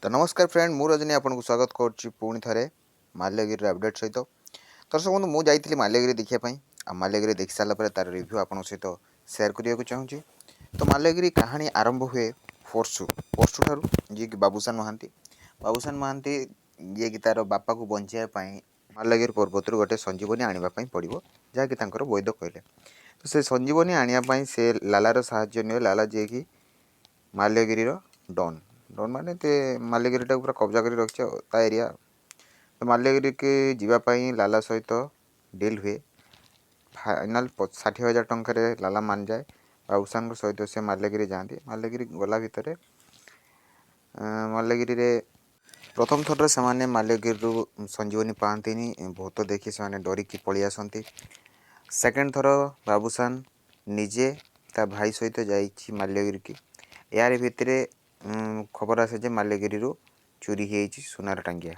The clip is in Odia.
ତ ନମସ୍କାର ଫ୍ରେଣ୍ଡ, ମୁଁ ରଜନୀ ଆପଣଙ୍କୁ ସ୍ୱାଗତ କରୁଛି ପୁଣି ଥରେ ମାଲ୍ୟଗିରିର ଅପଡ଼େଟ୍ ସହିତ। ଦର୍ଶକ ବନ୍ଧୁ, ମୁଁ ଯାଇଥିଲି ମାଲ୍ୟଗିରି ଦେଖିବା ପାଇଁ ଆଉ ମାଲ୍ୟଗିରି ଦେଖି ସାରିଲା ପରେ ତା'ର ରିଭ୍ୟୁ ଆପଣଙ୍କ ସହିତ ସେୟାର କରିବାକୁ ଚାହୁଁଛି। ତ ମାଲ୍ୟଗିରି କାହାଣୀ ଆରମ୍ଭ ହୁଏ ପର୍ଶୁ ଠାରୁ, ଯିଏକି ବାବୁସାନ ମହାନ୍ତି। ବାବୁସାନ ମହାନ୍ତି ଯିଏକି ତା'ର ବାପାକୁ ବଞ୍ଚାଇବା ପାଇଁ ମାଲ୍ୟଗିରି ପର୍ବତରୁ ଗୋଟେ ସଞ୍ଜୀବନୀ ଆଣିବା ପାଇଁ ପଡ଼ିବ, ଯାହାକି ତାଙ୍କର ବୈଦ୍ୟ କହିଲେ। ତ ସେ ସଞ୍ଜୀବନୀ ଆଣିବା ପାଇଁ ସେ ଲାଲାର ସାହାଯ୍ୟ ନିଏ। ଲାଲା ଯିଏକି ମାଲ୍ୟଗିରିର ଡନ୍। ଡନ୍ ମାନେ ସେ ମାଲ୍ୟଗିରିଟାକୁ ପୁରା କବ୍ଜା କରି ରଖିଛି ଆଉ ତା ଏରିଆ। ତ ମାଲ୍ୟଗିରିକି ଯିବା ପାଇଁ ଲାଲା ସହିତ ଡିଲ୍ ହୁଏ। ଫାଇନାଲ୍ 60,000 ଟଙ୍କାରେ ଲାଲା ମାନିଯାଏ। ବାବୁସାନଙ୍କ ସହିତ ସେ ମାଲ୍ୟଗିରି ଯାଆନ୍ତି। ମାଲ୍ୟଗିରି ଗଲା ଭିତରେ ମାଲ୍ୟଗିରିରେ ପ୍ରଥମ ଥରରେ ସେମାନେ ମାଲ୍ୟଗିରିରୁ ସଞ୍ଜୀବନୀ ପାଆନ୍ତିନି। ଭୂତ ଦେଖି ସେମାନେ ଡରିକି ପଳେଇ ଆସନ୍ତି। ସେକେଣ୍ଡ ଥର ବାବୁସାନ ନିଜେ ତା ଭାଇ ସହିତ ଯାଇଛି ମାଲ୍ୟଗିରିକି। ଏହାରି ଭିତରେ ଖବର ଆସେ ଯେ ମାଲ୍ୟଗିରିରୁ ଚୋରି ହେଇଯାଇଛି ସୁନାର ଟାଙ୍ଗିଆ।